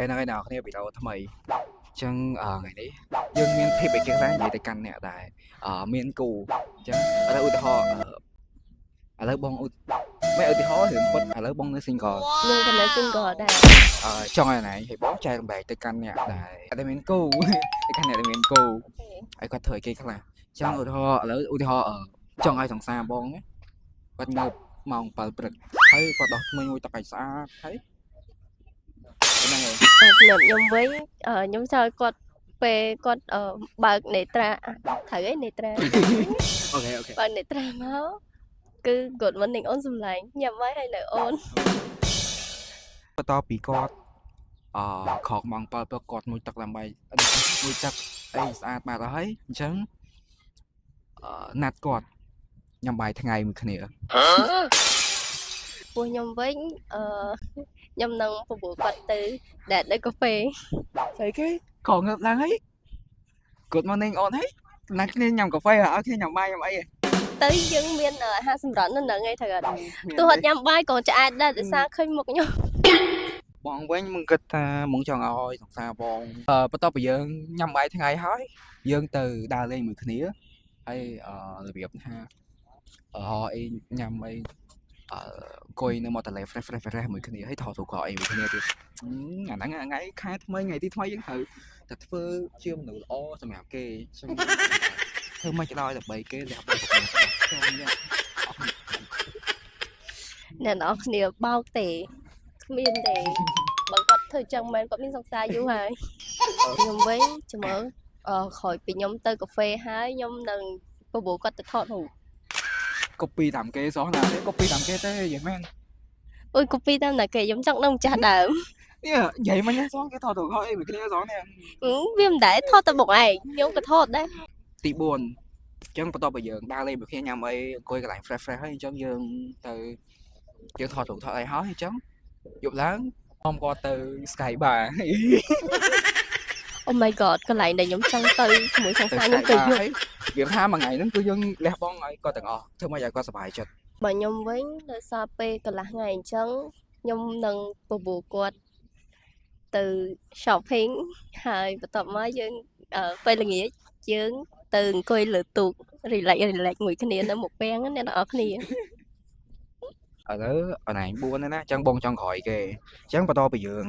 ហ្នឹងហើយអ្នកនរគ្នាវីដេអូថ្មីអញ្ចឹងថ្ងៃនេះយើងមាន tip អីគេខ្លះនិយាយទៅកាន់អ្នកដែលមានគូអញ្ចឹងឥឡូវឧទាហរណ៍ឥឡូវបងឧមិនឧទាហរណ៍រឿងពិតឥឡូវបងនៅ single។ ខ្ញុំក៏នៅ single ដែរ។ ចង់ឲ្យណៃឲ្យបងចែករំលែកទៅកាន់អ្នកដែលអត់មានគូ ទៅកាន់អ្នកដែលមានគូឲ្យគាត់ធ្វើអីគេខ្លះចង់ឧទាហរណ៍ឥឡូវឧទាហរណ៍ចង់ឲ្យសង្សារបងណាគាត់ងើបម៉ោង7ព្រឹកហើយគាត់ដោះធ្មេញមួយទឹកឲ្យស្អាតហើយហ្នឹងហើយ។ តែសម្រាប់ខ្ញុំវិញខ្ញុំចង់ឲ្យគាត់ពេលគាត់បើកនេត្រាត្រូវឯនេត្រា OK OK។ បើកនេត្រាមកគឺ good morning អូនសម្លាញ់ញ៉ាំហើយហើយនៅអូន។ បន្ទាប់ពីគាត់ខកម៉ោង7ព្រឹកគាត់មួយទឹកដើម្បីមួយទឹកអីស្អាតបាត់ហើយអញ្ចឹងណាត់គាត់ញ៉ាំបាយថ្ងៃមួយគ្នា។ ពោះខ្ញុំវិញខ្ញុំនឹងបបួលគាត់ទៅដែលនៅកាហ្វេ។ ស្អីគេក៏ងើបឡើងហើយ Good morning អូនហើយណាត់គ្នាញ៉ាំកាហ្វេឲ្យគ្នាញ៉ាំបាយញ៉ាំអីហ៎? ទៅយើងមានអាហារសម្រន់នៅហ្នឹងឯងត្រូវអត់ទោះអត់ញ៉ាំបាយក៏ឆ្អែតដែរដោយសារឃើញមុខខ្ញុំ។ បងវិញមិនគិតថាមកចង់ឲ្យសង្សារបងបន្ទាប់ពីយើងញ៉ាំបាយថ្ងៃហើយយើងទៅដើរលេងមួយគ្នាហើយរបៀបថាអឺអីញ៉ាំអីអង្គុយនៅមាត់ទន្លេ fresh fresh fresh មួយគ្នាហើយថតរូបក៏អីមួយគ្នាទៀតអាហ្នឹងថ្ងៃខែថ្មីថ្ងៃទីថ្មីយើងត្រូវតែធ្វើជាមនុស្សល្អសម្រាប់គេចឹងធ្វើមិនក៏ដោយដើម្បីគេលះបង់គ្រប់ខ្ញុំញ៉ាំ អ្នកនរគ្នាបោកទេគ្មានទេបើគាត់ធ្វើចឹងមែនគាត់មានសង្សារយូរហើយខ្ញុំវិញចាំមើលក្រោយពីខ្ញុំទៅកាហ្វេហើយខ្ញុំនឹងបបួលគាត់ទៅថតរូប។ copy តាមគេសោះណាទេ copy តាមគេទេនិយាយមែន។ អុយ copy តាមណាគេខ្ញុំចង់ដឹងម្ចាស់ដើម។ នេះនិយាយមិញហ្នឹងសោះគេថតរូបអីមួយគ្នាសោះនេះ។ អឺវាមិនដែរថតតែបុកឯងខ្ញុំក៏ថតដែរ។ ទី4អញ្ចឹងបន្ទាប់ពីយើងដើរលេងមួយគ្នាញ៉ាំអីអង្គុយកន្លែង fresh fresh ហើយអញ្ចឹងយើងទៅយើងថតរូបថតអីហើយអញ្ចឹងយប់ឡើងអមគាត់ទៅ Sky Bar។ Oh my god កន្លែងដែលខ្ញុំចង់ទៅជាមួយសង្សារខ្ញុំទៅយប់។ ហើយវាថាមួយថ្ងៃហ្នឹងគឺយើងលះបង់ឲ្យគាត់ទាំងអស់ធ្វើម៉េចឲ្យគាត់សប្បាយចិត្ត។ បើខ្ញុំវិញដោយសារពេលកន្លះថ្ងៃអញ្ចឹងខ្ញុំនឹងបបួលគាត់ទៅ shopping ហើយបន្ទាប់មកយើងពេលល្ងាចយើងទៅអង្គុយលើទូក relax relax មួយគ្នានៅមុខពាំងណាអ្នកនរគ្នា។ ឥឡូវអនឡាញ4ហ្នឹងណាអញ្ចឹងបងចង់ក្រោយគេអញ្ចឹងបន្ទាប់ពីយើង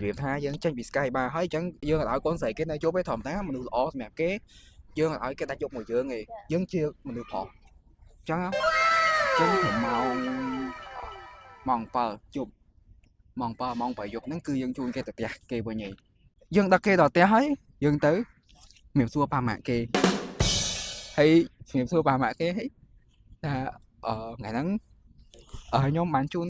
របៀបថាយើងចេញពី Sky Bar ហើយអញ្ចឹងយើងអត់ឲ្យកូនស្រីគេនៅជប់ទេធម្មតាមនុស្សល្អសម្រាប់គេយើងអត់ឲ្យគេដាច់យប់មួយយើងទេយើងជាមនុស្សប្រុសអញ្ចឹងអញ្ចឹងត្រឹមម៉ោង7យប់ម៉ោង7ម៉ោង8យប់ហ្នឹងគឺយើងជួនគេទៅផ្ទះគេវិញឯងយើងដឹកគេដល់ផ្ទះហើយយើងទៅជំរាបសួរប៉ាម៉ាក់គេហើយជំរាបសួរប៉ាម៉ាក់គេហើយថាថ្ងៃហ្នឹងខ្ញុំបានជូន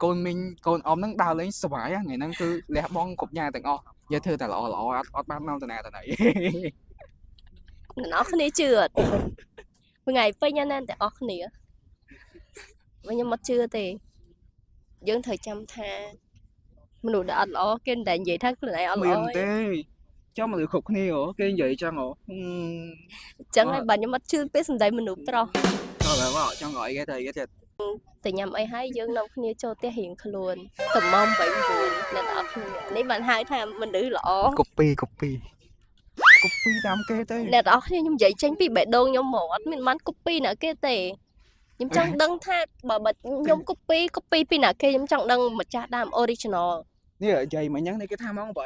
កូនមីងកូនអ៊ំហ្នឹងដើរលេងសប្បាយថ្ងៃហ្នឹងគឺលះបង់គ្រប់យ៉ាងទាំងអស់យកធ្វើតែល្អល្អអត់អត់បានមកទៅណាទៅណី។ អ្នកនរគ្នាជឿអត់មួយថ្ងៃពេញណាស់ទាំងអស់គ្នាវិញខ្ញុំអត់ជឿទេយើងត្រូវចាំថាមនុស្សដែលអត់ល្អគេមិនដែលនិយាយថាខ្លួនឯងអត់ល្អ មាន ទេ ទេចាំមនុស្សគ្រប់គ្នាហ៎គេនិយាយចឹងហ៎។ អញ្ចឹងហើយបើខ្ញុំអត់ជឿពេលសម្ដីមនុស្សប្រុស តើឡើយមកចង់ឲ្យគេទៅគេទៀត តែញ៉ាំអីហើយយើងនាំគ្នាចូលផ្ទះរៀងខ្លួនតែម៉ោង8 9អ្នកនរគ្នានេះបានហៅថាមនុស្សល្អ។ copy copy copy តាមគេទេ។ អ្នកនរគ្នាខ្ញុំនិយាយចេញពីបេះដូងខ្ញុំហ្មងអត់មានបាន copy ណាគេទេខ្ញុំចង់ដឹងថាបើខ្ញុំ copy copy ពីណាគេខ្ញុំចង់ដឹងម្ចាស់ដើម original។ នេះនិយាយមិញហ្នឹងគេថាម៉ោង8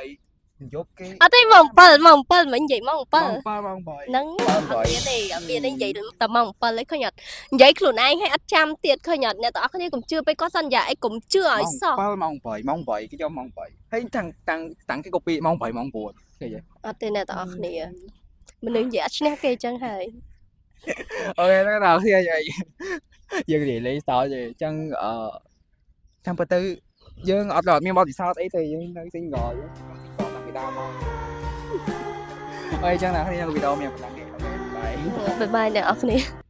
យប់គេ អត់ទេម៉ោង7ម៉ោង7មិញនិយាយម៉ោង7 ម៉ោង7ម៉ោង8 ហ្នឹង ម៉ោង អត់មានទេអត់មានទេនិយាយតែម៉ោង7ហើយឃើញអត់និយាយខ្លួនឯងហើយអត់ចាំទៀតឃើញអត់អ្នកទាំងអស់គ្នាកុំជឿពេលគាត់សន្យាអីកុំជឿឲ្យសោះ 7ម៉ោង8ម៉ោង8គេយកម៉ោង8ហើយតាំងតាំងតាំងគេ copy ម៉ោង8ម៉ោង9ឃើញទេ? អត់ទេអ្នកទាំងអស់គ្នាមនុស្សនិយាយអត់ឈ្នះគេអញ្ចឹងហើយ។ OK ហ្នឹងដល់គ្នាយើងយើងនិយាយលេងសើចទេអញ្ចឹងចាំពិតទៅយើងអត់មានបទពិសោធន៍អីទេយើងនៅ single យើង single តាំងពីដើមមកអីចឹងណាគ្នាវីដេអូមានប៉ុណ្ណឹងទេOK bye។ bye bye អ្នកនរគ្នា។